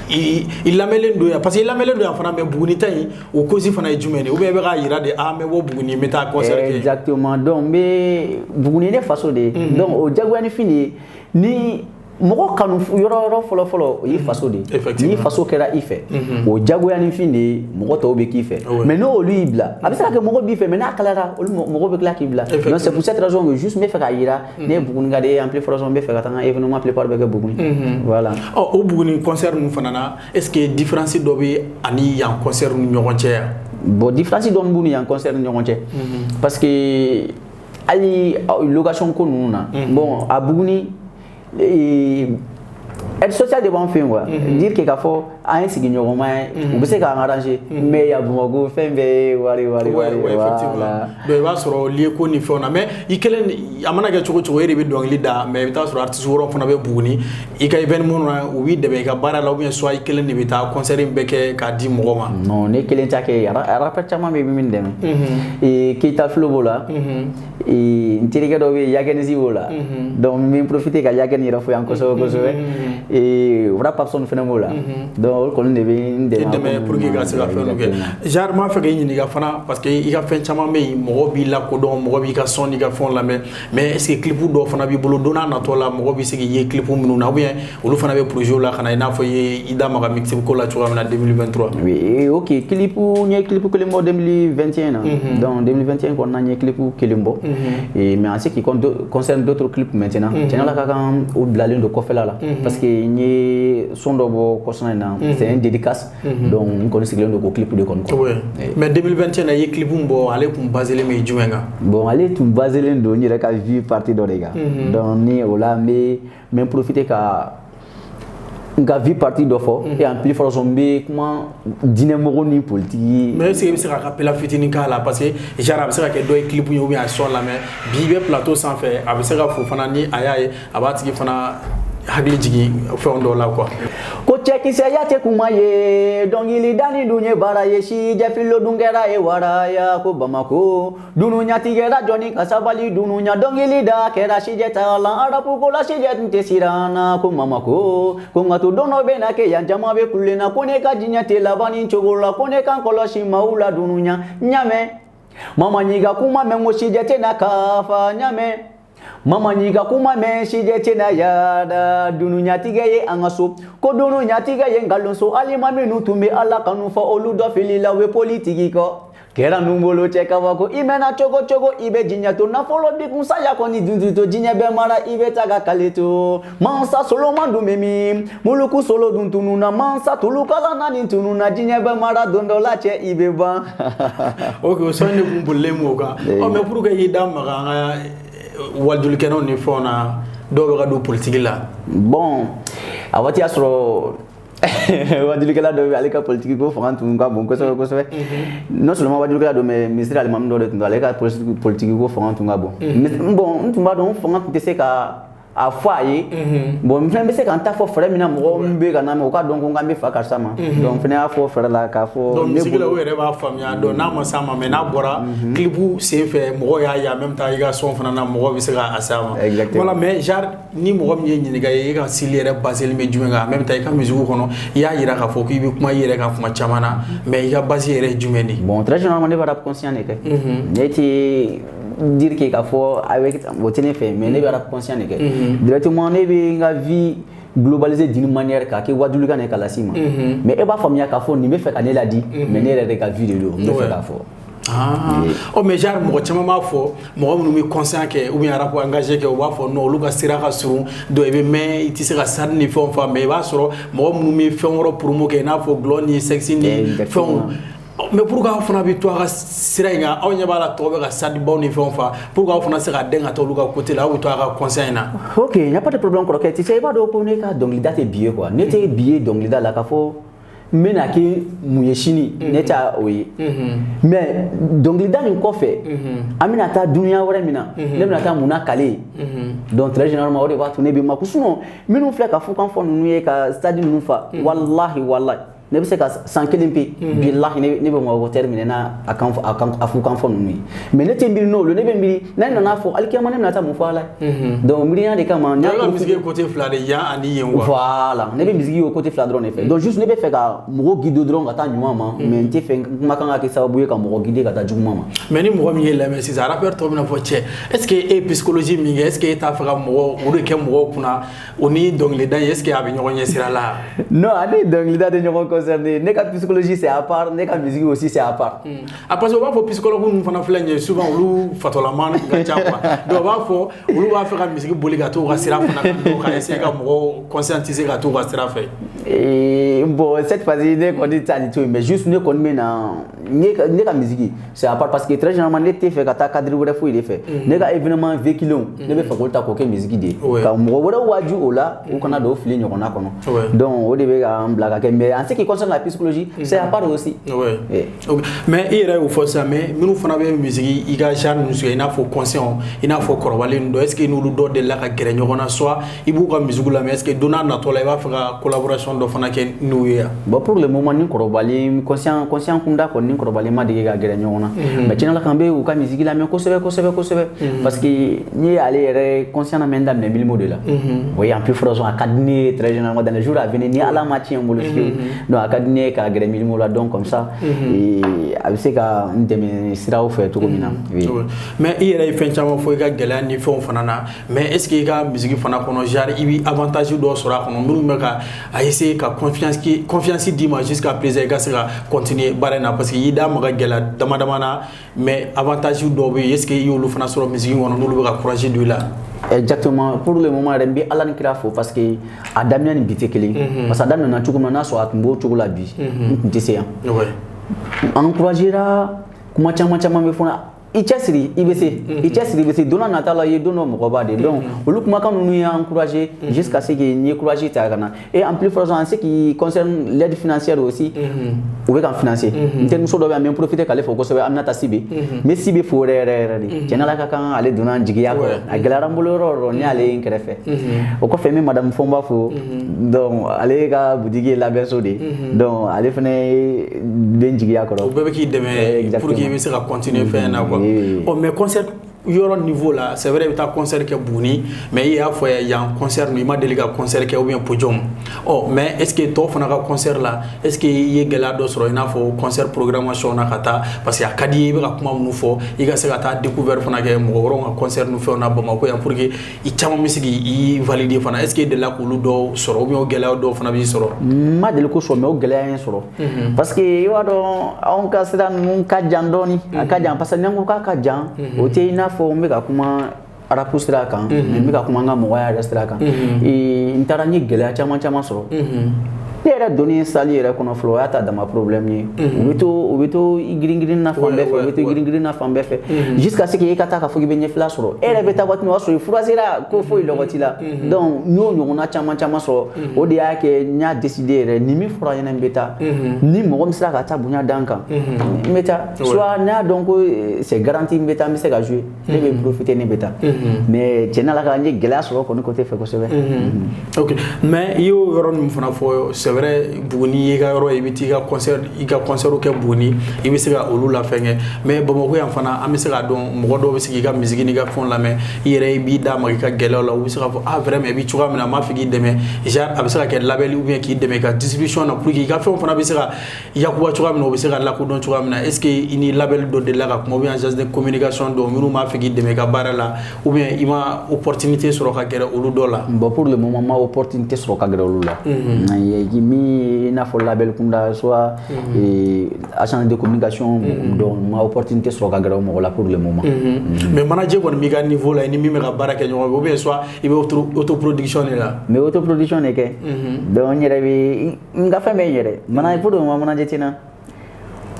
i lamɛnlen don yan, parce que i lamɛnlen don yan fana, mais Buguni ta in, o cause fana ye jumɛn de ye? Ou bien i bɛ k'a yira de, ah, n bɛ bɔ Buguni, n bɛ taa concert kɛ? Exactement. Donc n bɛ Buguni, ne faso de ye. Donc o diyagoyanifin de ye, ni mɔgɔ kanu yɔrɔ yɔrɔ fɔlɔ fɔlɔ, o y'i faso de ye. N'i faso kɛra i fɛ, o diyagoyanifin de ye, mɔgɔ tɔw bɛ k'i fɛ. Mais n'olu y'i bila, a bɛ se ka kɛ mɔgɔ b'i fɛ, mais n'a kalayara, olu mɔgɔ bɛ tila k'i bila. Donc c'est pour cette raison que juste n bɛ fɛ k'a yira, ne ye Buguni ka de ye, en plus forte raison n bɛ fɛ ka taa n ka événement plupart bɛ kɛ Buguni. Voilà. Ɔ, o Buguni concert ninnu fana na, est ce que différence dɔ bɛ ani yan concert ni ɲɔgɔn cɛ yan? Bon, différence dɔɔni b'u ni yan concert ni ɲɔgɔn cɛ, parce que hali location ko ninnu na, bon, a Buguni, aide sociale de b'an fɛ yen quoi. Dire que k'a fɔ an ye sigiɲɔgɔnma ye, u bɛ se k'an arranger, mais yan Bamakɔ, fɛn bɛɛ ye wari wari wari. Voilà. Donc i b'a sɔrɔ lieu ko ni fɛnw na, mais i kelen, a mana kɛ cogo cogo, e de bɛ dɔnkili da, mais i bɛ taa sɔrɔ artiste wɛrɛw fana bɛ Buguni i ka événement na, u b'i dɛmɛ i ka baara la, ou bien soit i kelen de bɛ taa concert in bɛɛ kɛ k'a di mɔgɔ ma? Non, ne kelen t'a kɛ. Rappeur caman bɛ yen min dɛmɛ. Keita Flo b'o la, n terikɛ dɔ bɛ yen, Yagenisi b'o la. Donc n bɛ profiter ka Yageni yɛrɛ fo yan kosɛbɛ kosɛbɛ. Rap Papson fana b'o la. Donc olu kɔni de bɛ n dɛmɛ. I dɛmɛ pour que ka se ka fɛn dɔ kɛ. Genre n b'a fɛ k'i ɲininka fana, parce que i ka fɛn caman bɛ yen, mɔgɔw b'i lakodɔn, mɔgɔ b'i ka son n'i ka fɛnw lamɛn, mais est ce que clip dɔw fana b'i bolo, don n'a natɔ la, mɔgɔ bɛ se k'i ye clip minnu na, ou bien olu fana bɛ projet la ka na, i n'a fɔ i ye i da maga mixtape ko la cogoya min na 2023? Oui, ok, clip, n ye clip kelen bɔ 2021 na. Donc 2021 kɔnɔna, n ye clip kelen bɔ. Mais en ce qui concerne d'autres clips maintenant, tiɲɛ la, ka kan o bilalen don kɔfɛla la, parce que n ye son dɔ bɔ kɔsana in na, c'est un dédicace, donc n kɔni sigilen don k'o clip de kɔni kɔ. Mais 2021 na, i ye clip min bɔ, ale kun baselen bɛ jumɛn kan? Bon, ale tun baselen don n yɛrɛ ka vie partie dɔ de kan. Donc ni o la, n bɛ profiter ka n ka vie partie dɔ fɔ, et en plus forte n bɛ kuma diinɛmɔgɔ ni politique. Mais est ce que i bɛ se k'a kapela fitinin k'a la? Parce que genre a bɛ se ka kɛ dɔ ye clip ye ou bien a son lamɛn, bi i bɛ plateau sanfɛ, a bɛ se ka fo fana, ni a y'a ye, a b'a tigi fana hakili jigin fɛn dɔw la quoi. Ko cɛkisɛya tɛ kuma ye, dɔnkili danni dun ye baara ye, si jɛfilo dun kɛra ye waraya ko Bamako dunuɲatigɛra jɔnni ka sabali, dunuɲa dɔnkili da kɛra sijɛ tagalan arabu ko la, sijɛ tun tɛ siran na ko Mamako ko nka to don dɔ bɛ na kɛ yan, jama bɛ kule na ko ne ka diɲɛ tɛ laban nin cogo la, ko ne kan kɔlɔsi maaw la dunuɲa ɲamɛ mama ɲiga kuma mɛn ko sijɛ tɛ na kafa ɲamɛ mama ɲiga kuma mɛn sijɛ tɛna yaada dunuɲatigɛ ye an ka so ko dunuɲatigɛ ye nkalon so alima minnu tun bɛ Ala kanu fɔ, olu dɔ filila, u bɛ politiki kɔ. Kɛra nun bolo cɛ kabako. I mɛnna cogo cogo, i bɛ diɲɛ to. Nafolo bi kun, saya kɔni dun to. Diɲɛ bɛɛ mara, i bɛ taa ka kale to. Mansa Soloma dun bɛ min? Muluku solo dun tununa. Mansa tulukala naani tununa. Diɲɛ bɛɛ mara, don dɔ la cɛ, i bɛ ban. Ok, o son de kun bolilen m'o kan. Ɔ, mais pour que i da maga an ka wajulikɛlaw ni fɛnw na, dɔw bɛ ka don politique la. Bon, a waati y'a sɔrɔ wajulikɛla dɔ bɛ, ale ka politique ko fanga tun ka bon kosɛbɛ kosɛbɛ. Non seulement wajulikɛla dɔ, mais misiri alimami dɔ de tun don, ale ka politique ko fanga tun ka bon. Bon, n tun b'a dɔn fanga tun tɛ se ka a fɔ a ye. Bon, n fɛnɛ bɛ se ka n ta fɔ fɛɛrɛ min na, mɔgɔ min bɛ ka na mɛn, o ka dɔn ko n k'an bɛ fa karisa ma. Donc n fɛnɛ y'a fɔ fɛɛrɛ la k'a fɔ. Donc musique la, o yɛrɛ b'a faamuya. Donc n'a ma s'a ma, mais n'a bɔra clip sen fɛ, mɔgɔw y'a ye, en même temps i ka son fana na, mɔgɔw bɛ se ka a s'a ma. Exactement. Voilà, mais genre ni mɔgɔ min ye ɲininka ye, e ka style yɛrɛ basé bɛ jumɛn kan? En même temps, i ka musique kɔnɔ, i y'a yira k'a fɔ k'i bɛ kuma i yɛrɛ kan kuma caman na, mais i ka base yɛrɛ ye jumɛn de ye? Bon, très généralement, ne bɛ rap conscient de kɛ. Ne tɛ dire que k'a fɔ avec o tɛ ne fɛ, mais ne bɛ rap conscient de kɛ. Directement, ne bɛ n ka vie globaliser d'une manière k'a kɛ wajulikan de ka las'i ma. Mais e b'a faamuya k'a fɔ nin bɛ fɛ ka ne ladi, mais ne yɛrɛ de ka vie de don, n bɛ fɛ k'a fɔ. Ah. Oh, mais genre mɔgɔ caman b'a fɔ, mɔgɔ minnu bɛ conscient kɛ ou bien rap engagé kɛ, u b'a fɔ non, olu ka sira ka surun, donc i bɛ mɛn, i tɛ se ka sari ni fɛnw fa. Mais i b'a sɔrɔ mɔgɔ minnu bɛ fɛn wɛrɛ promo kɛ, i n'a fɔ dɔlɔ ni sexe ni fɛnw, mais pourquoi aw fana bɛ to a ka sira in kan? Aw ɲɛ b'a la, tɔw bɛ ka sadibaw ni fɛnw fa, pourquoi aw fana se ka den ka taa olu ka côté la, aw bɛ to a ka conscient in na? Ok, y a pas de problème, kɔrɔkɛ. Tu sais, i b'a dɔn ko ne ka dɔnkilida tɛ bi ye quoi. Ne tɛ bi ye dɔnkilida la k'a fɔ n bɛna kɛ mun ye sini, ne t'a o ye. Mais dɔnkilida nin kɔfɛ, an bɛna taa dunuya wɛrɛ min na, ne bɛna taa mun na kale. Donc très généralement, o de b'a to ne bɛ ma ko. Sinon, minnu filɛ ka fukan fɔ ninnu ye, ka stade ninnu fa, walahi walahi, ne bɛ se ka san kelen pe, bilahi, ne bɛ mɔgɔ terre minɛ n'a a kan a kan a fukan fɔ ninnu ye. Mais ne tɛ miiri n'olu, ne bɛ miiri n'a nana fɔ alikiyama, ne bɛna taa mun fɔ Ala ye? Donc miiriya de kama. N y'a ka musique ye côté fila de, yan ani yen quoi. Voilà, ne bɛ musique o côté fila dɔrɔn de fɛ. Donc juste ne bɛ fɛ ka mɔgɔw guider dɔrɔn ka taa ɲuman ma, mais n tɛ fɛ kumakan ka kɛ sababu ye ka mɔgɔ guider ka taa juguman ma. Mais ni mɔgɔ min ye lamɛn sisan, rappeur tɔ bɛna fɔ cɛ, est ce que e ye psychologie min kɛ, est ce que e t'a fɛ ka mɔgɔ o de kɛ mɔgɔw kunna, o ni dɔnkilida in, est ce que a bɛ ɲɔgɔn ɲɛ sira la? Non, ani dɔnkilida tɛ ɲɔgɔn concerné. Ne ka psychologie, c'est à part. Ne ka musique aussi, c'est à part. A, parce que u b'a fɔ psychologue ninnu fana filɛ nin ye, souvent olu fatɔlama ka ca quoi. Donc u b'a fɔ olu b'a fɛ ka musique boli ka t'u ka sira fana kan, donc ka essayer ka mɔgɔw conscientiser ka t'u ka sira fɛ. Et bon, cette fois-ci, ne kɔni t'a nin to yen, mais juste ne kɔni bɛ na ne ka musique, c'est à part, parce que très généralement, ne tɛ fɛ ka taa cadre wɛrɛ foyi de fɛ. Ne ka événement véhiculé, ne bɛ fɛ k'olu ta k'o kɛ musique de ye, ka mɔgɔ wɛrɛw waaju o la, u kana don fili ɲɔgɔnna kɔnɔ. Donc o de bɛ k'an bila ka kɛ. Mais en ce qui concerne la psychologie, c'est à part aussi. Ouais. Ok. Mais i yɛrɛ y'o fɔ sisan, mais minnu fana bɛ musique i ka genre ninnu suit, i n'a fɔ conscient, i n'a fɔ kɔrɔbalen ninnu dɔ, est ce que n'olu dɔ delila ka gɛrɛ ɲɔgɔn na, soit i b'u ka musique lamɛn, est ce que don n'a natɔ la, i b'a fɛ ka collaboration dɔ fana kɛ n'u ye yan? Bon, pour le moment, ni kɔrɔbalen conscient, conscient kunda kɔni, ni kɔrɔbalen ma dege ka gɛrɛ ɲɔgɔn na. Mais tiɲɛ la, kan bɛ u ka musique lamɛn kosɛbɛ kosɛbɛ kosɛbɛ, parce que n'i ye ale yɛrɛ conscient lamɛn daminɛ Milimo de la. Oui, en plus forte, a ka di ne ye très généralement, dans les jours à venir, ni Ala ma tiɲɛ n bolo fiyewu, donc a ka di ne ye ka gɛrɛ Milimo la. Donc comme ça, a bɛ se ka n dɛmɛ siraw fɛ cogo min na. Oui. Mais i yɛrɛ ye fɛn caman fɔ i ka gɛlɛya ni fɛnw fana na, mais est ce que i ka musique fana kɔnɔ, genre i bɛ avantage dɔ sɔrɔ a kɔnɔ, minnu bɛ ka a essayer ka confiance d'i ma jusqu'à présent, i ka se ka continuer baara in na? Parce que i da maga gɛlɛya dama dama na, mais avantage dɔw bɛ yen, est ce que i y'olu fana sɔrɔ musique kɔnɔ, n'olu bɛ ka courage don i la? Exactement. Pour le moment yɛrɛ, n bɛ Ala ni kira fo, parce que a daminɛ ni bi tɛ kelen, parce que a daminɛna cogo min na, n'a sɔrɔ a tun b'o cogo la bi, n tun tɛ se yan. Encouragera, kuma caman caman bɛ fɔ n na: i cɛsiri, i bɛ se, i cɛsiri, i bɛ se, don n'a nata la, i ye don dɔ mɔgɔba de. Donc olu kumakan ninnu y'an encouragé jusqu'à ce que n ye courage ta ka na. Et en plus forte, en ce qui concerne l'aide financière aussi, u bɛ ka n financer. N terimuso dɔ bɛ yan, n bɛ n profiter k'ale fo kosɛbɛ, Aminata Sibe. N bɛ Sibe fo yɛrɛ yɛrɛ yɛrɛ de. Tiɲɛ Ala ka kan, ale donna n jigiya kɔrɔ, a gɛlɛyara n bolo yɔrɔ o yɔrɔ, ni ale ye n kɛrɛfɛ. O kɔfɛ, n bɛ madame Fɔnba fo. Donc ale ka boutique ye labɛnso de ye, donc ale fana bɛ n jigiya kɔrɔ. O bɛɛ bɛ k'i dɛmɛ pour que i bɛ se ka continuer fɛn na quoi. Oui. Oh, mais concert Yɔrɔ niveau la, c'est vrai, i bɛ taa concert kɛ Buguni, mais i y'a fɔ yan concert i ma deli ka concert kɛ ou bien podium. Ɔ mais est ce que tɔw fana ka concert la, est ce que i ye gɛlɛya dɔ sɔrɔ, i n'a fɔ concert programmation na ka taa? Parce que a ka di i ye, i bɛ ka kuma minnu fɔ, i ka se ka taa découvert fana kɛ mɔgɔ wɛrɛw ka concert ni fɛnw na Bamakɔ yan, pour que i caman bɛ se k'i valider fana. Est ce que i delila k'olu dɔw sɔrɔ ou bien o gɛlɛya dɔw fana b'i sɔrɔ? N ma deli k'o sɔrɔ, mais o gɛlɛya ye n sɔrɔ, parce que i b'a dɔn, anw ka sira ninnu ka jan dɔɔni. A ka jan, parce que ni n ko k'a ka jan, o tɛ i n'a fɔ n bɛ ka kuma rap sira kan, mais n bɛ ka kuma n ka mɔgɔya yɛrɛ sira kan. N taara, n ye gɛlɛya caman caman sɔrɔ. Ne yɛrɛ donni salle yɛrɛ kɔnɔ fɔlɔ, o y'a ta dama problème ye. U bɛ to i girin girin na fan bɛɛ fɛ, u bɛ to girin girin na fan bɛɛ fɛ, jusqu'à ce que e ka taa k'a fɔ k'i bɛ ɲɛfila sɔrɔ. E yɛrɛ bɛ taa waati min, o y'a sɔrɔ i furasera ko foyi lɔgɔ t'i la. Donc n y'o ɲɔgɔnna caman caman sɔrɔ. O de y'a kɛ n y'a décidé yɛrɛ, ni min fɔra ɲɛna, n bɛ taa. Ni mɔgɔ min sera ka taa bonya d'an kan, n bɛ taa. Soit n'a dɔn ko c'est garanti, n bɛ taa, n bɛ se ka jouer, ne bɛ profiter, ne bɛ taa. Mais tiɲɛ na, ka n ye gɛlɛya sɔrɔ kɔni côté fɛ kosɛbɛ. Ok, mais i y'o yɔrɔ ninnu fana fɔ, c'est vrai, Buguni y'i ka yɔrɔ ye, i bɛ t'i ka concert, i ka concert kɛ Buguni, i bɛ se ka olu lafɛnkɛ. Mais Bamakɔ yan fana, an bɛ se k'a dɔn, mɔgɔ dɔw bɛ se k'i ka musique n'i ka fɛnw lamɛn, i yɛrɛ i b'i da maga i ka gɛlɛyaw la, u bɛ se k'a fɔ: ah vraiment, i bɛ cogoya min na, n b'a fɛ k'i dɛmɛ. Genre a bɛ se ka kɛ label ou bien k'i dɛmɛ i ka distribution na, pour que i ka fɛnw fana bɛ se ka yakuba cogoya min na, u bɛ se ka lakodɔn cogoya min na. Est ce que i ni label dɔ delila ka kuma, ou bien agence de communication dɔ minnu b'a fɛ k'i dɛmɛ i ka baara la, ou bien i ma opportunité sɔrɔ ka gɛrɛ olu dɔ la? Bon, pour le moment, ma opportunité sɔrɔ ka gɛrɛ olu la. Min i n'a fɔ label kunda, soit agence de communication, donc ma opportunité sɔrɔ ka gɛrɛ o mɔgɔ la pour le moment. Mais manager kɔni b'i ka niveau la, i ni min bɛ ka baara kɛ ɲɔgɔn fɛ, ou bien soit i bɛ autoproduction de la? N bɛ autoproduction de kɛ. Donc n yɛrɛ bɛ n ka fɛn bɛɛ n yɛrɛ manager. Pour le moment, manager tɛ n na.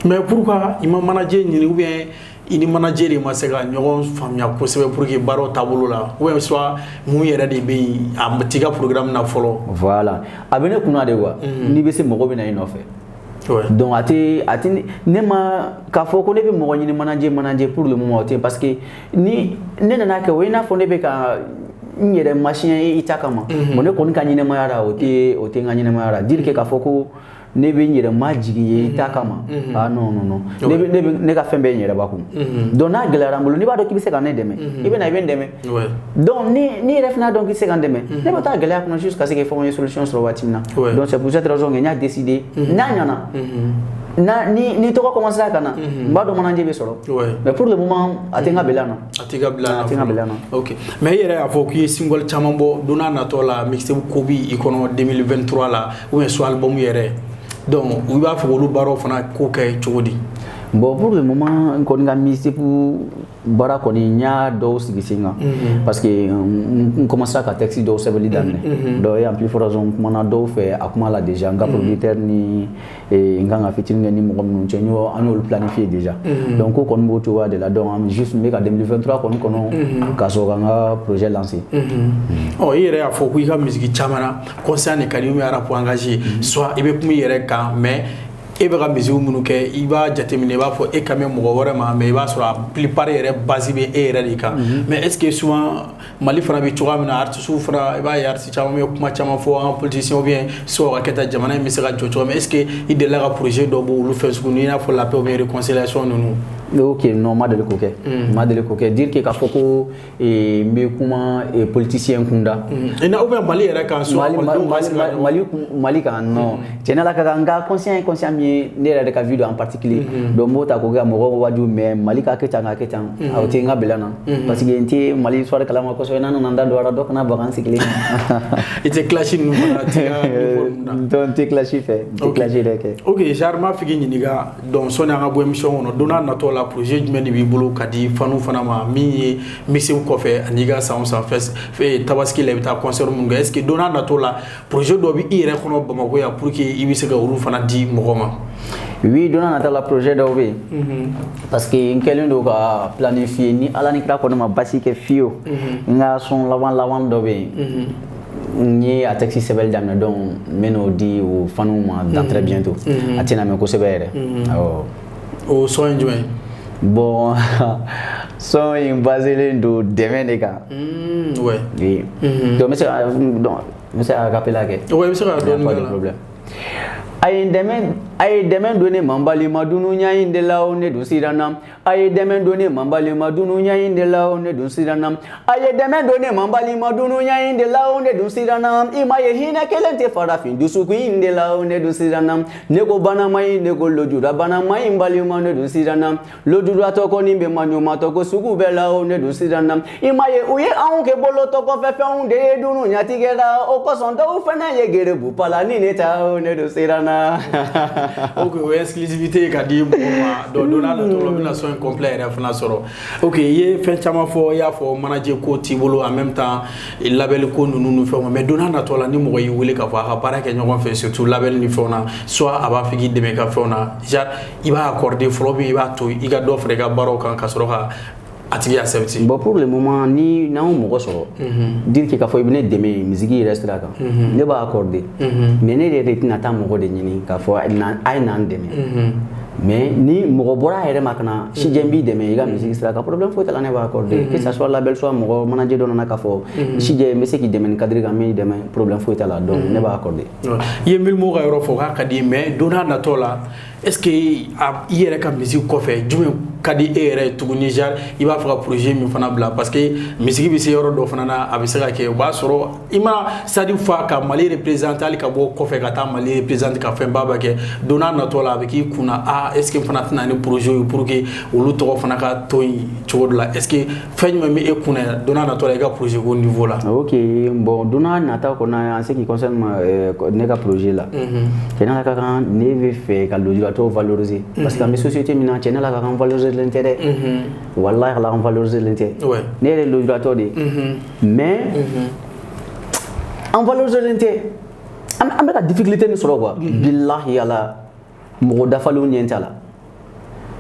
Mais pourquoi i ma manager ɲini, ou bien i ni manager de ma se ka ɲɔgɔn faamuya kosɛbɛ pour que baaraw taabolo la, ou bien soit mun yɛrɛ de bɛ yen, a t'i ka programme na fɔlɔ? Voilà, a bɛ ne kunna de quoi. N'i bɛ se, mɔgɔ bɛ na i nɔfɛ. Donc a tɛ ne ma k'a fɔ ko ne bɛ mɔgɔ ɲini manager. Pour le moment, o tɛ, parce que ni ne nana kɛ, o ye i n'a fɔ ne bɛ ka n yɛrɛ masiyɛn i ta kama. Bon, ne kɔni ka ɲɛnɛmaya la, o tɛ n ka ɲɛnɛmaya la dire que k'a fɔ ko ne bɛ n yɛrɛ majigin ye i ta kama. Ah non, non, non, ne bɛ ne ka fɛn bɛɛ n yɛrɛ bakun. Donc n'a gɛlɛyara n bolo, n'i b'a dɔn k'i bɛ se ka ne dɛmɛ, i bɛ na, i bɛ n dɛmɛ. Donc ni yɛrɛ fana dɔn k'i tɛ se ka n dɛmɛ, ne bɛ taa gɛlɛya kɔnɔ jusqu'à ce que fɛnw ye solution sɔrɔ waati min na. Donc c'est pour cette raison que n y'a décidé, n'a ɲɛna na, ni tɔgɔ commencé ka na, n b'a dɔn manager bɛ sɔrɔ. Mais pour le moment, a tɛ n ka bilan na. A t'i ka bilan na. A tɛ n ka bilan na. Ok, mais i yɛrɛ y'a fɔ k'i ye single caman bɔ. Don n'a natɔ la, mixtape ko bi i kɔnɔ 2023 la, ou bien soit album yɛrɛ. Donc i b'a fɛ k'olu baaraw fana ko kɛ cogo di? Bon, pour le moment, n kɔni ka mixtape baara kɔni, n y'a dɔw sigi sen kan, parce que n commencé ka texte dɔw sɛbɛnli daminɛ. Donc et en plus forte raison, n kumana dɔw fɛ a kuma la déjà, n ka producteur ni n kan ka featuring kɛ ni mɔgɔ minnu cɛ, an y'olu planifié déjà. Donc ko kɔni b'o cogoya de la. Donc an juste n bɛ ka 2023 kɔni kɔnɔ ka sɔrɔ ka n ka projet lancer. Ɔ, i yɛrɛ y'a fɔ ko i ka musique caman na, conscient de ka di, ou bien rap engagé, soit i bɛ kuma i yɛrɛ kan, mais e bɛ ka musique minnu kɛ, i b'a jateminɛ, i b'a fɔ e kan bɛ mɔgɔ wɛrɛ ma, mais i b'a sɔrɔ a plupart yɛrɛ base bɛ e yɛrɛ de kan. Mais est ce que souvent, Mali fana bɛ cogoya min na, artistes fana, i b'a ye artiste caman bɛ kuma caman fɔ an ka politiciens, ou bien soit ka kɛ tan, jamana in bɛ se ka jɔ cogo min, est ce que i delila ka projet dɔ bɔ olu fɛ sugu, i n'a fɔ la paix ou bien réconciliation ninnu? Ok, non, ma deli k'o kɛ, ma deli k'o kɛ, dire que k'a fɔ ko n bɛ kuma politicien kunda. Ou bien Mali yɛrɛ kan? Soit Mali, Mali kan, non. Tiɲɛ la, ka kan n ka conscient ye, conscient min ye ne yɛrɛ de ka vie don en particulier. Donc n b'o ta k'o kɛ ka mɔgɔw waju, mais Mali ka kɛ tan, ka kɛ tan, o tɛ n ka bilan na, parce que n tɛ Mali histoire kalama kosɛbɛ. N'a nana n da don a la, dɔ kana baga n sigilen. I tɛ clash ninnu fana, t'i ka niveau ninnu na? Donc n tɛ clash fɛ, n tɛ clash yɛrɛ kɛ. Ok, genre n b'a fɛ k'i ɲininka. Donc sɔnni an ka bɔ émission kɔnɔ, don n'a natɔ la, projet jumɛn de b'i bolo ka di fanu fana ma, min ye mixtape kɔfɛ, ani ka san o san fɛ Tabaski la, i bɛ taa concert minnu kɛ? Est ce que don n'a natɔ la, projet dɔ bɛ i yɛrɛ kɔnɔ Bamakɔ yan, pour que i bɛ se ka olu fana di mɔgɔ ma? Oui, don n'a nata la, projet dɔw bɛ yen, parce que n kɛlen don ka planifier. Ni Ala ni kira kɔni ma basi kɛ fiyewu, n ka son laban laban dɔ bɛ yen, n ye a texte sɛbɛnni daminɛ. Donc n bɛ n'o di o faniw ma dans très bientôt. A tɛna mɛn kosɛbɛ yɛrɛ, awɔ. O son ye jumɛn ye? Bon, son in baselen don dɛmɛ de kan. Oui. Donc n bɛ se ka acapella kɛ. Ouais, i bɛ se ka dɔɔnin Pas kɛ de la. problème. A ye n dɛmɛ. A ye dɛmɛ don ne ma n balima, dunuya in de la o, ne dun siranna. A ye dɛmɛ don ne ma n balima, dunuya in de la o, ne dun siranna. A ye dɛmɛ don ne ma n balima, dunuya in de la o, ne dun siranna. I ma ye, hinɛ kelen tɛ farafin dusukun in de la o, ne dun siranna. Ne ko bana ma ɲi, ne ko lojura bana ma ɲi, n balima, ne dun siranna. Lojuratɔ kɔni bɛ maɲumatɔ ko sugu bɛɛ la o, ne dun siranna. I ma ye, u ye anw kɛ bolotɔ kɔfɛ fɛnw de ye dunuya la, o kosɔn dɔw fana ye gerebu pala ni ne ta o, ne dun siranna. Ok, o ye exclusivité ye ka di mɔgɔw ma. Donc don n'a nataw la, u bɛna son complet yɛrɛ fana sɔrɔ. Ok, i ye fɛn caman fɔ, i y'a fɔ manager ko t'i bolo, en même temps label ko ninnu ni fɛnw. Mais don n'a nataw la, ni mɔgɔ y'i wele k'a fɔ a ka baara kɛ ɲɔgɔn fɛ, surtout label ni fɛnw na, soit a b'a fɛ k'i dɛmɛ i ka fɛnw na, genre i b'a accorder fɔlɔ ou bien i b'a to i ka dɔ fara i ka baaraw kan ka sɔrɔ ka a tigi accepter? Bon, pour le moment, ni n'an mɔgɔ sɔrɔ dire que k'a fɔ i bɛ ne dɛmɛ musique yɛrɛ sira kan, ne b'a accorder. Mais ne yɛrɛ de tɛna taa mɔgɔ de ɲini k'a fɔ a ye n'an dɛmɛ. Mais ni mɔgɔ bɔra a yɛrɛ ma ka na, si n b'i dɛmɛ i ka musique sira kan, problème foyi t'a la, ne b'a accorder. Que ça soit label, soit mɔgɔ manager dɔ nana k'a fɔ si n bɛ se k'i dɛmɛ nin cadre kan, n b'i dɛmɛ, problème foyi t'a la. Donc ne b'a accorder. I ye Milimo ka yɔrɔ fɔ k'a ka di, mais don n'a nataw la, est ce que i yɛrɛ ka musique kɔfɛ, jumɛn ka di e yɛrɛ ye tuguni? Genre i b'a fɛ ka projet min fana bila, parce que musique bɛ se yɔrɔ dɔ fana na, a bɛ se ka kɛ o b'a sɔrɔ i mana stade fa ka Mali représenter, hali ka bɔ kɔfɛ ka taa Mali représenter ka fɛn ba kɛ, don n'a nataw la a bɛ k'i kunna: ah, est ce que n fana tɛna ni projet ye pour que olu tɔgɔ fana ka to yen cogo dɔ la? Est ce que fɛn jumɛn bɛ e kunna don n'a nataw la i ka projet ko niveau la? Ok, bon, don n'a nataw kɔnɔ, en ce qui concerne ne ka projet la, tiɲɛ la ka kan, ne bɛ fɛ ka lujuratɔw valoriser, parce que an bɛ société min na, tiɲɛ la ka kan, valoriser len tɛ dɛ, wallahi ala, an valoriser len tɛ. Ne yɛrɛ ye lujuratɔ de ye, mais an valoriser len tɛ. An bɛ ka difficulté min sɔrɔ quoi, billahi ala, mɔgɔ dafalenw ɲɛ t'a la.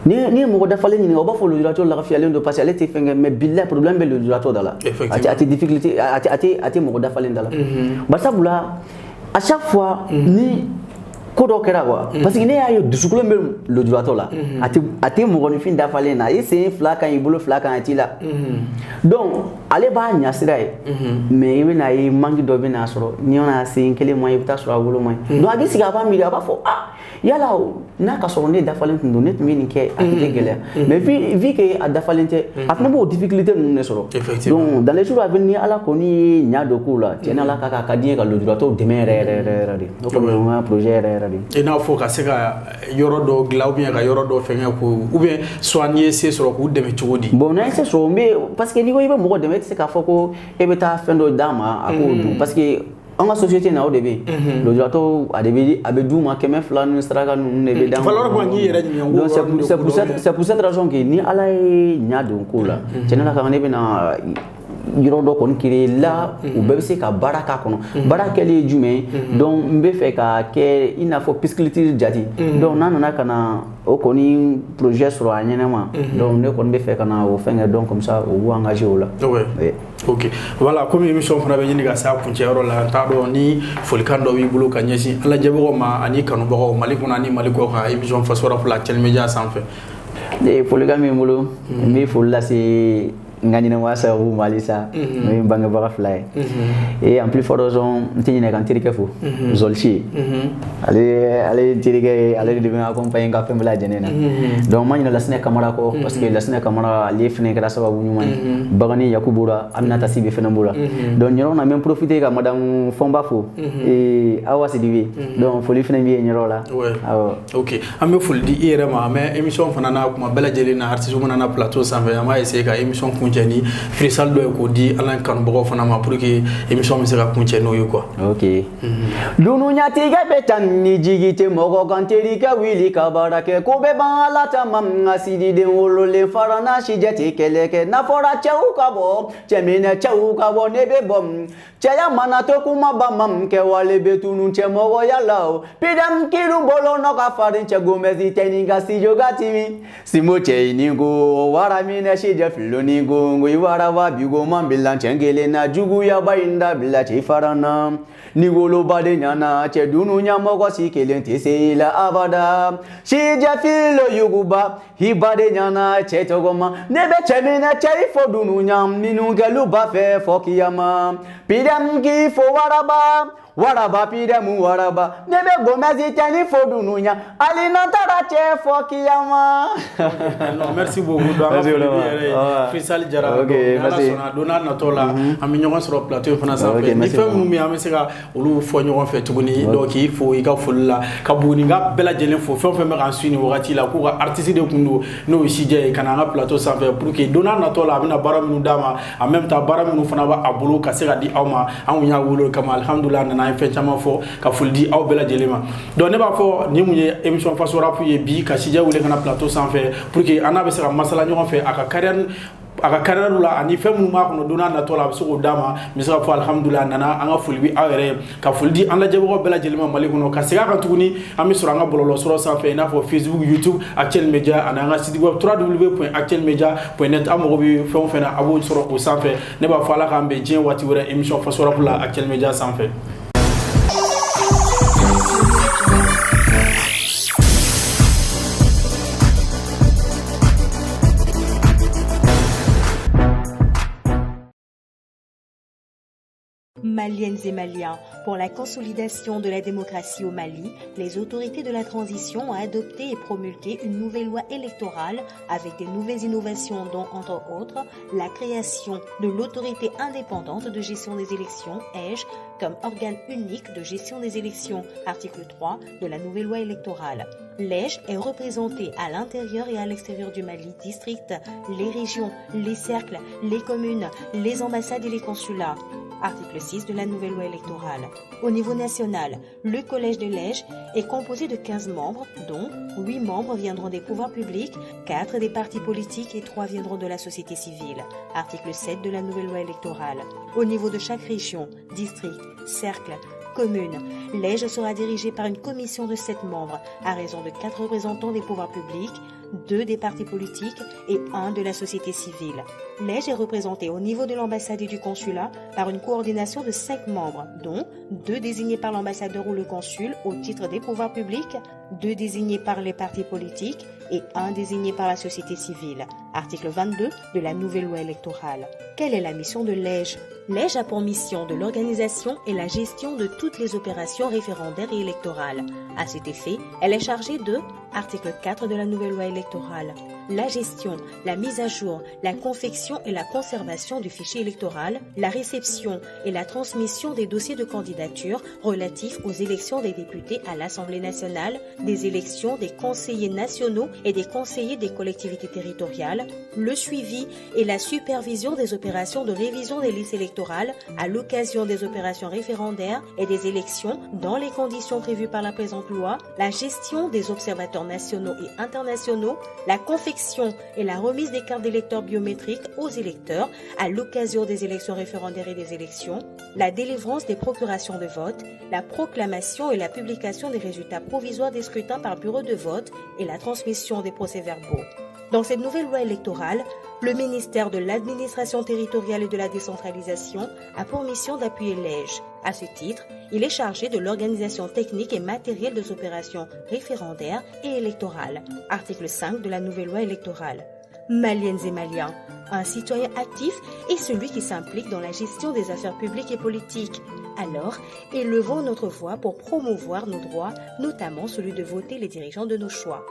Ni ye mɔgɔ dafalen ɲininka, o b'a fɔ lujuratɔ lafiyalen don parce que ale tɛ fɛn kɛ. Mais billahi, problème bɛ lujuratɔ da la. A tɛ difficulté, a tɛ mɔgɔ dafalen da la. Bari sabula à chaque fois ni ko dɔ kɛra quoi, parce que ne y'a ye dusukolo bɛ lujuratɔ la, a tɛ mɔgɔninfin dafalen na. I sen fila ka ɲi, i bolo fila ka ɲi, a t'i la. Donc ale b'a ɲasira ye, mais i bɛna ye manque dɔ bɛna sɔrɔ. N'i mana sen kelen ma ɲi, i bɛ taa sɔrɔ a bolo ma ɲi. Donc a bɛ sigi, a b'a miiri, a b'a fɔ: ah, yala n'a ka sɔrɔ ne dafalen tun don, ne tun bɛ nin kɛ, a tun tɛ gɛlɛya. Mais vu que a dafalen tɛ, a fana b'o difficulté ninnu de sɔrɔ. Donc dans les jours à venir, ala kɔni ye ɲa dɔ k'o la, tiɲɛ ala ka di n ye ka lujuratɔw dɛmɛ yɛrɛ yɛrɛ yɛrɛ yɛrɛ de. O kɔni ye n ka projet yɛrɛ yɛrɛ de. I n'a fɔ ka se ka yɔrɔ dɔ dilan ou bien ka yɔrɔ dɔ fɛngɛ ko, ou bien soit n'i ye se sɔrɔ k'u dɛmɛ cogo di? Bon, n'an ye se sɔrɔ, n bɛ, parce que n'i ko i bɛ mɔgɔ dɛmɛ, e tɛ se k'a fɔ ko e bɛ taa fɛn dɔ d'a ma a k'o dun, parce que an ka société na, o de bɛ yen. Lujuratɔw, a de bɛ, a bɛ d'u ma 200 ni saraka ninnu de bɛ d'an ma. Valeur kɔni y'i yɛrɛ ɲininka. Donc c'est pour cette raison que ni ala ye ɲa don ko la, tiɲɛ na ka kan, ne bɛna yɔrɔ dɔ kɔni créer la, u bɛɛ bɛ se ka baara k'a kɔnɔ. Baara kɛli ye jumɛn ye? Donc n bɛ fɛ ka kɛ i n'a fɔ pisciculture jate. Donc n'a nana ka na o kɔni projet sɔrɔ a ɲɛnama, donc ne kɔni bɛ fɛ ka na o fɛn kɛ. Donc comme ça o b'u engager o la. Ouais. Ok, voilà, comme émission fana bɛ ɲini ka se a kuncɛyɔrɔ la, n t'a dɔn ni folikan dɔ b'i bolo ka ɲɛsin an lajɛbagaw ma ani kanubagaw Mali kɔnɔ ani Mali kɔ kan, émission Faso Rap la Actuel Media sanfɛ. Ne folikan min bolo, n bɛ foli lase n ka ɲɛnamaya sababu ma halisa, n'o ye n bangebaga fila ye. Et en plus forte raison, n tɛ ɲinɛ ka n terikɛ fo, Zɔlisi. Ale ye n terikɛ ye, ale de bɛ n accompagner n ka fɛn bɛɛ lajɛlen na. Donc n ma ɲinɛ Lasinɛ Kamara kɔ, parce que Lasinɛ Kamara, ale fɛnɛ kɛra sababu ɲuman ye. Bagani Yaku b'o la, Aminata Sibe fɛnɛ b'o la. Donc nin yɔrɔ na, n bɛ n profiter ka madame Fɔnba fo, Awa Sidibe. Donc foli fɛnɛ bɛ yen yɔrɔ la. Awɔ. Ok, an bɛ foli di i yɛrɛ ma. Mais émission fana na, kuma bɛɛ lajɛlen na, artiste mana na plateau sanfɛ, an b'a essayer ka émission kuncɛ ni freestyle dɔ ye k'o di an kanubagaw fana ma pour que émission bɛ se ka kuncɛ n'o ye quoi. Ok. Dunuɲatigɛ bɛ tan ni jigi tɛ mɔgɔ kan, terikɛ wuli ka baara kɛ, ko bɛ ban ala ta ma. N ka sididen wololen fara n'a sijɛ tɛ kɛlɛ kɛ. N'a fɔra cɛw ka bɔ, cɛminɛ cɛw ka bɔ, ne bɛ bɔ. Cɛya mana to kuma ba ma, kɛwale bɛ tunu cɛmɔgɔya la. O pidam kiru bolo nɔ ka farin, cɛ gomɛsi tɛ ni ka sijo ka timi simo cɛ ni ko wara minɛ sijɛ filoni ko ngo i waraba bigo man bila cɛ kelen na, juguyaba in dabila cɛ fara na ni woloba de ɲana cɛ dunu ɲamɔgɔ si kelen tɛ se i la abada. Sijɛ filo yuguba hiba de ɲana cɛ tɔgɔma, ne bɛ cɛ minɛ cɛ i fo dunu ɲa minnu kɛlu b'a fɛ fɔ kiyama pidam k'i fo waraba. Waraba pidɛmu waraba, ne bɛ Gomez cɛ ni fo dunuya, hali n'an taara cɛ fɔ kiyama. Non, merci beaucoup. Donc, an ka foli b'i yɛrɛ ye. Freestyle Jara. Ok, donc, ni Ala merci. sɔnna, don n'a natɔ la, an bɛ ɲɔgɔn sɔrɔ plateau in fana sanfɛ. Ok, Ni merci fɛn minnu beaucoup. bɛ yen, an bɛ se ka olu fɔ ɲɔgɔn fɛ tuguni. Donc k'i fo i ka foli la, ka Buguninka bɛɛ lajɛlen fo, fɛn o fɛn bɛ k'an suit nin wagati la, k'u ka artiste de kun don, n'o ye Sidjɛ ye, ka na an ka plateau sanfɛ pour que don n'a natɔ la, a bɛna baara minnu d'a ma, en même temps baara minnu fana b'a bolo ka se ka di aw ma. An kun y'a wele o kama. Alhamdulilah, a nana, an ye fɛn caman fɔ, ka foli di aw bɛɛ lajɛlen ma. Donc ne b'a fɔ nin mun ye émission Faso Rap ye bi, ka Sidjɛ wele ka na plateau sanfɛ pour que an n'a bɛ se ka masala ɲɔgɔn fɛ a ka carrière la, ani fɛn minnu b'a kɔnɔ don n'a natɔ la, a bɛ se k'o d'a ma. N bɛ se k'a fɔ alihamudulilayi, a nana. An ka foli bɛ aw yɛrɛ ye, ka foli di an lajɛbagaw bɛɛ lajɛlen ma Mali kɔnɔ. Ka segin a kan tuguni, an bɛ sɔrɔ an ka bɔlɔlɔ sɔrɔ sanfɛ, i n'a fɔ Facebook, YouTube, Actuel Media, ani an ka site web www.actuelmedia.net. An mago bɛ fɛn o fɛn na, a b'o sɔrɔ o sanfɛ. Ne b'a fɔ Ala k'an bɛn diɲɛ waati wɛrɛ, émission Faso Rap la, Actuel Media sanfɛ. Maliennes et Maliens, pour la consolidation de la démocratie au Mali, les autorités de la transition ont adopté et promulgué une nouvelle loi électorale avec des nouvelles innovations dont, entre autres, la création de l'autorité indépendante de gestion des élections, AIGE, comme organe unique de gestion des élections, article 3 de la nouvelle loi électorale. L'AIGE est représentée à l'intérieur et à l'extérieur du Mali, district, les régions, les cercles, les communes, les ambassades et les consulats. Article 6 de la nouvelle loi électorale. Au niveau national, le collège de l'AIGE est composé de 15 membres, dont 8 membres viendront des pouvoirs publics, 4 des partis politiques et 3 viendront de la société civile. Article 7 de la nouvelle loi électorale. Au niveau de chaque région, district, cercle, commune, l'AIGE sera dirigée par une commission de 7 membres, à raison de 4 représentants des pouvoirs publics, 2 des partis politiques et 1 de la société civile. L'AIGE est représentée au niveau de l'ambassade et du consulat par une coordination de 5 membres, dont 2 désignés par l'ambassadeur ou le consul au titre des pouvoirs publics, 2 désignés par les partis politiques et 1 désigné par la société civile. Article 22 de la nouvelle loi électorale. Quelle est la mission de l'AIGE? L'AIGE a pour mission de l'organisation et la gestion de toutes les opérations référendaires et électorales. À cet effet, elle est chargée de, article 4 de la nouvelle loi électorale, la gestion, la mise à jour, la confection et la conservation du fichier électoral, la réception et la transmission des dossiers de candidature relatifs aux élections des députés à l'Assemblée nationale, des élections des conseillers nationaux et des conseillers des collectivités territoriales, le suivi et la supervision des opérations de révision des listes électorales à l'occasion des opérations référendaires et des élections dans les conditions prévues par la présente loi, la gestion des observateurs nationaux et internationaux, la confection et la remise des cartes d'électeurs biométriques aux électeurs à l'occasion des élections référendaires et des élections, la délivrance des procurations de vote, la proclamation et la publication des résultats provisoires des scrutins par bureau de vote et la transmission des procès-verbaux. Dans cette nouvelle loi électorale, le ministère de l'Administration territoriale et de la décentralisation a pour mission d'appuyer l'AIGE. À ce titre, il est chargé de l'organisation technique et matérielle des opérations référendaires et électorales. Article 5 de la nouvelle loi électorale. Maliennes et Maliens, un citoyen actif est celui qui s'implique dans la gestion des affaires publiques et politiques. Alors, élevons notre voix pour promouvoir nos droits, notamment celui de voter les dirigeants de nos choix.